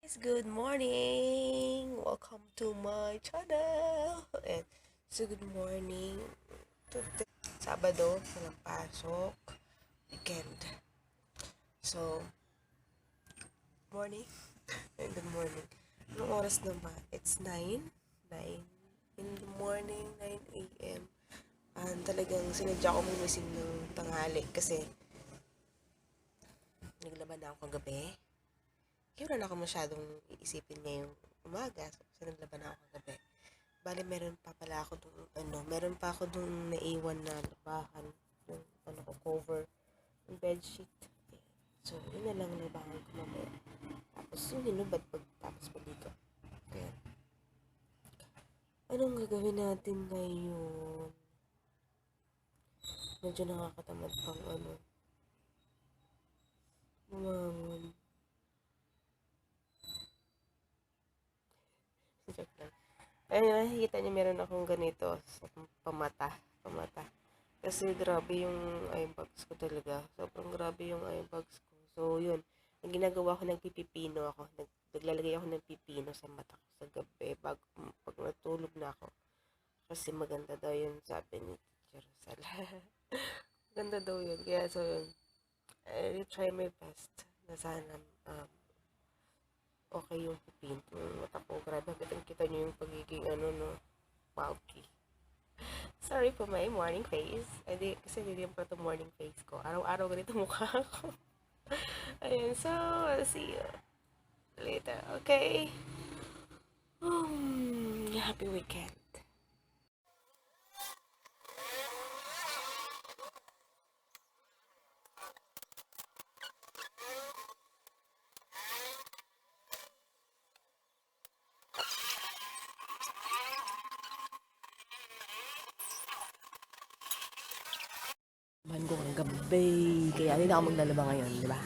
Good morning! Welcome to my channel! And so good morning. Today, Sabado, walang pasok, weekend. So, morning. And good morning. Anong oras na ba? It's 9. 9 in the morning, 9 a.m. And talagang sinadya ko gumising ng tanghali kasi naglaban na ako kagabi. Kaya wala na ako masyadong iisipin ngayong umaga. So, naglaban na ako kagabi. Bale, meron pa ako dong naiwan na labahan, yung cover, yung bedsheet. So, yun na lang labahan ko mamaya. Tapos, yung hinubad tapos paligo. Kaya, anong gagawin natin ngayon? Medyo nakakatamad pang bumangon. Joke lang. Ayun, nakikita niyo meron akong ganito sa pamata. Kasi grabe yung eye bags ko talaga. Sobrang grabe yung eye bags ko. So, yun. Ang ginagawa ko, nagpipipino ako. Naglalagay ako ng pipino sa mata ko sa gabi pag natulog na ako. Kasi maganda daw yun, sabi ni Teacher Sala. Maganda daw yun. Kaya, so, yun. I will try my best na sana okay yung pipino ng mata ko. Grabe, kita nyo yung pagiging bulky. Sorry for my morning face. Kasi hindi yung pa morning face ko. Araw-araw ganito mukha ko. Ayun, so, I'll see you later, okay? Happy weekend. Man ko ang gabi. Kaya hindi na ako maglalaba ngayon, di ba?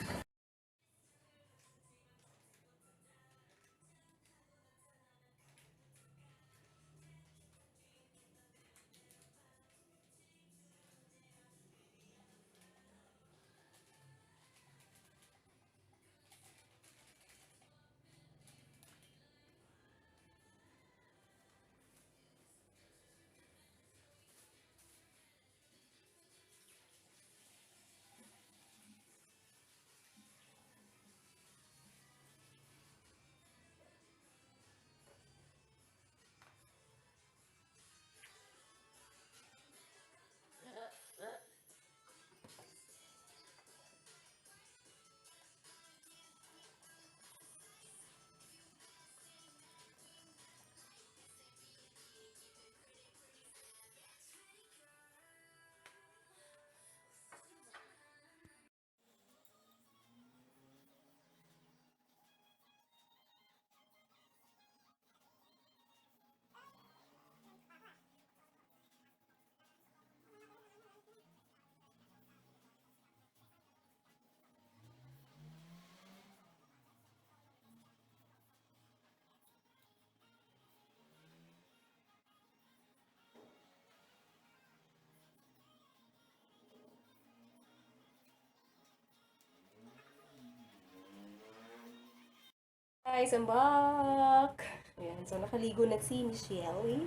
Guys, I'm back! Ayan, so nakaligo na si Michelle.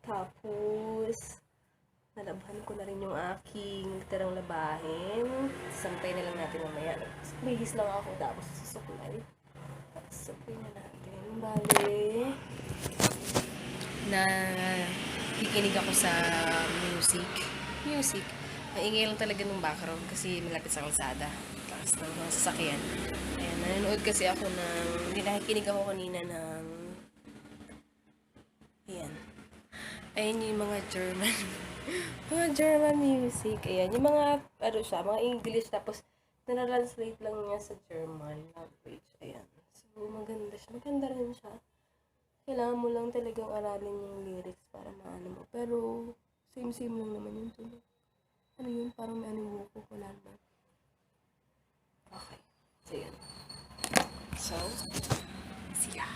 Tapos, nalabhan ko na rin yung aking tirang labahin. Santay na lang natin mamaya. Bihis lang ako tapos susuklay. Tapos susuklay na natin. Bale, na kikinig ako sa music. Maingay lang talaga ng background kasi malapit sa kalsada. Tapos ng mga sasakyan. Ayan, nanonood kasi ako hindi nakikinig ako kanina ng, ayan. Ayan yung mga German, mga German music. Ayan, yung mga, mga English, tapos, translate lang niya sa German language. Ayan. So, maganda siya. Maganda rin siya. Kailangan mo lang talagang aralin yung lyrics para maano mo. Pero, same lang naman yung tunog. Ano yun? Parang may buko ko lang ba? Okay. So, yun. So, see ya.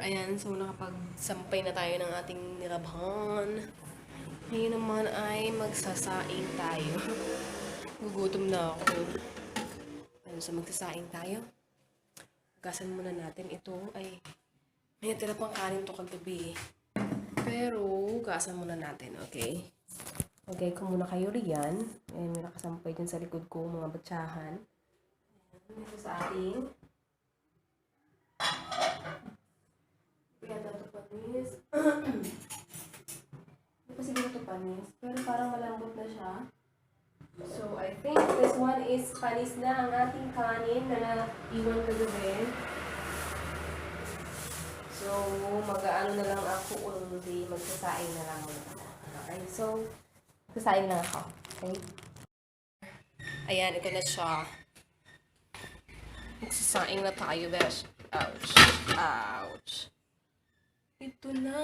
Ayan, so nakapagsampay na tayo ng ating nilabhan. Ngayon naman ay magsasaing tayo. Gugutom na ako. Ayan, so magsasaing tayo. Gasan muna natin. Ito ay may natira pang kanin to kagabi. Pero, gasan muna natin, okay? Okay, ko muna kayo riyan. Ayan, may nakasampay dyan sa likod ko, mga batsahan. Ayan, ito sa ating. Kaya ito panis. Hindi pa siguro ito panis, pero parang malambot na siya. So, I think this one is panis na ang ating kanin na iwan kagabi. So, mag-aano na lang ako undi, magsasaing na lang muna. Okay, so, magsasaing lang ako. Okay? Ayan, ito na siya. Magsasaing na tayo, besh. Ouch. Ouch. Ito na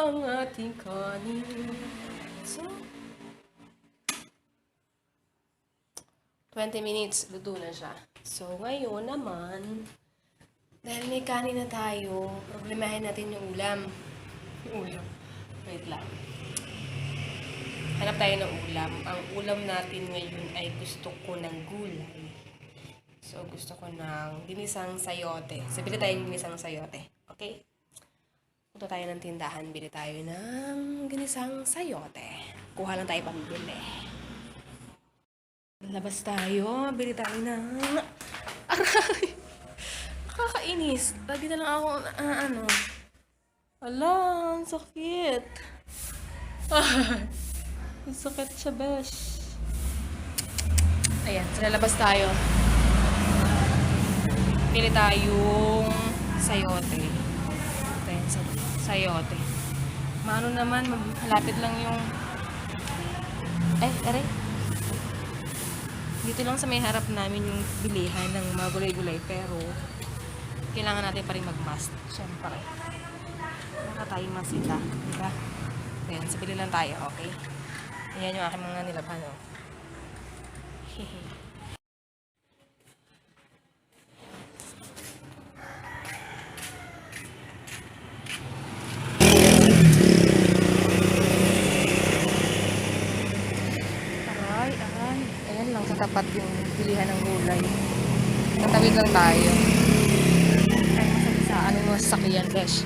ang ating kanin. So, 20 minutes, luto na siya. So, ngayon naman, dahil may kanin na tayo, problemahin natin yung ulam. Ulam. Wait lang. Hanap tayo ng ulam. Ang ulam natin ngayon ay gusto ko ng gulay. So, gusto ko ng ginisang sayote. So, bili tayo ng ginisang sayote. Okay? Punta tayo ng tindahan, bili tayo ng ginisang sayote. Kuha lang tayo pambili. Labas tayo, bili tayo ng... Aray! Kakainis. Lagi na lang ako, ano. Ala, ang sakit. Ang sakit siya, besh. Ayan, sinalabas tayo. Bili tayong sayote. Ayan, sayote. Maano naman, malapit lang yung... aray. Dito lang sa may harap namin yung bilihan ng mga gulay-gulay, pero kailangan natin pa rin mag-mask. Siyempre. Baka tayo masita. Diba? Ayan, sa bili lang tayo, okay? Ayan yung aking mga nilabhan, oh. Aray. Ayan lang, sa tapat yung bilihan ng gulay. Tatawid lang tayo. Ay, sa ano mo sasakyan, besh.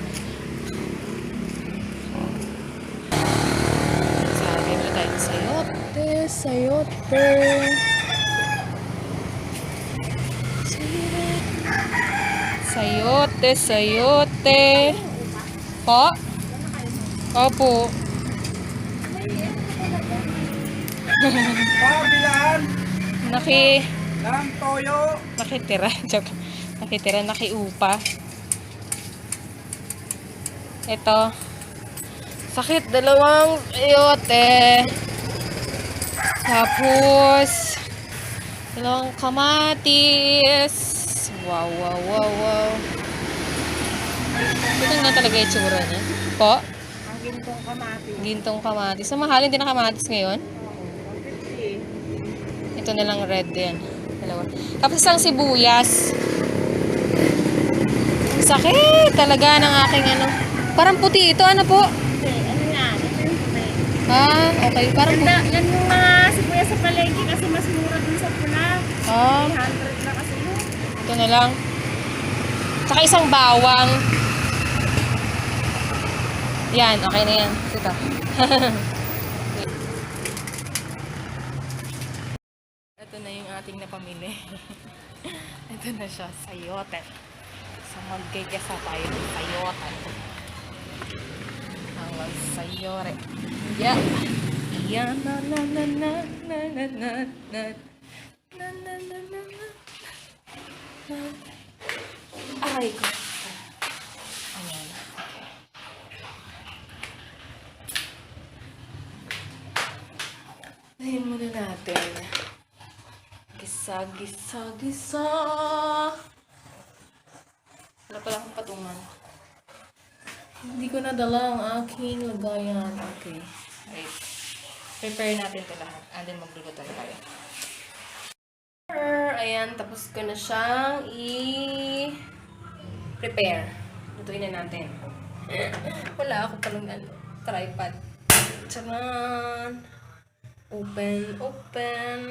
Sabi mo tayo, sayote. Sayote. Po? Opo. Bilaan ng toyo. Nakitira. Joke. Nakitira, nakiupa. Ito. Sakit, dalawang sayote. Tapos, dalawang kamatis. Wow. Ito nga talaga yung tsura niya. Po? Ang gintong kamatis. Gintong kamatis. So, mahalin din ang kamatis ngayon. Ito na lang red din. Dalawa. Tapos isang sibuyas. Sakit talaga ng aking ano. Parang puti ito. Ano po? Ano yan? Ito yung puti. Ah, okay. Parang puti. Yan yung mga sibuyas sa palengke kasi mas mura dun sa pula. Ah, 300 na kasi yun. ito na lang. Tsaka isang bawang. Yan, okay na yan. Ito. Ito na yung ating napamili. Ito na siya, sayote. So, magkikesa tayo ng sayote. Ang sayote. Yeah. Yeah, na. Aray ko. Ayan. Okay. Dahin muna natin. Gisa. Wala pala akong patungan. Hindi ko nadala ang aking lagayan. Okay. Wait. Prepare natin ito lahat. And then magluluto tayo. Ayan, tapos ko na siyang i-prepare. Lutuin na natin. Wala ako palang tripod. Tcharan! Open.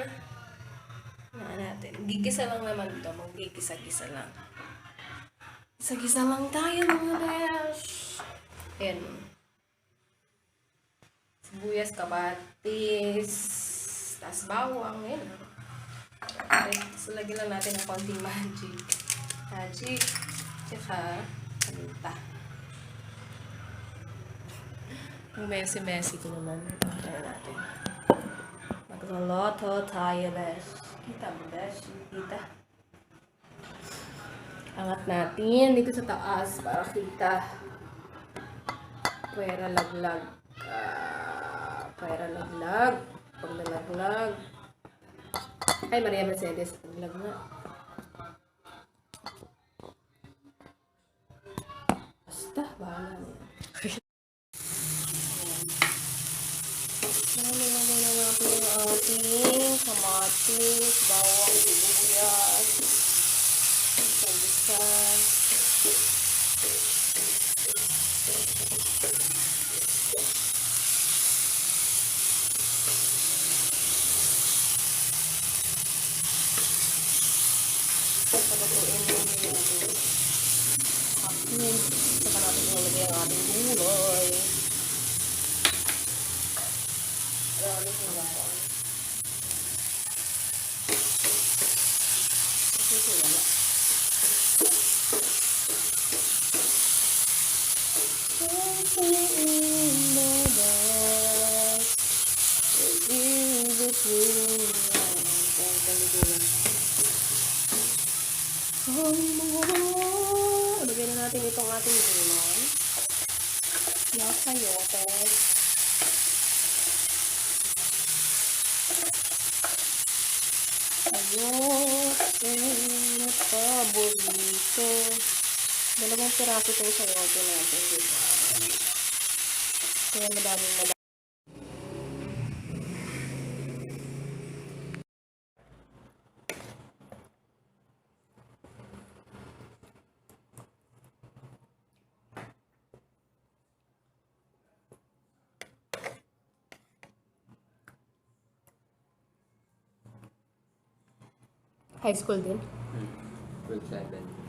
Na natin. Gigisa lang naman ito. Mag-gigisa-gisa lang. Gisa-gisa lang tayo mga besh. Ayan. Sibuyas, kabatis, tas bawang. Ayan. So, lagyan lang natin ng konting magic. Tsaka, paminta. Ang messy ko naman. Kaya natin. Magloloto tayo, besh. Kita mo, besh? Kita. Angat natin dito sa taas para kita. Pwera laglag. Pwera laglag. Pag nalaglag. Ay, Maria Mercedes. Laglag na. Basta, bahala na yan. Nalagay na natin ang ating kamatis, bawang, sibuyas, salsa. Palutuin mo yung ating hapon. Saka natin ilagay ang ating gulay. Ayan, hilawan. Ito wala. Something in the dark is between lagyan na natin itong ating gulay. Sayote. Sayote na paborito. 2 piraso itong sayote natin, diba? Kaya madaming. High school din? Grade 7.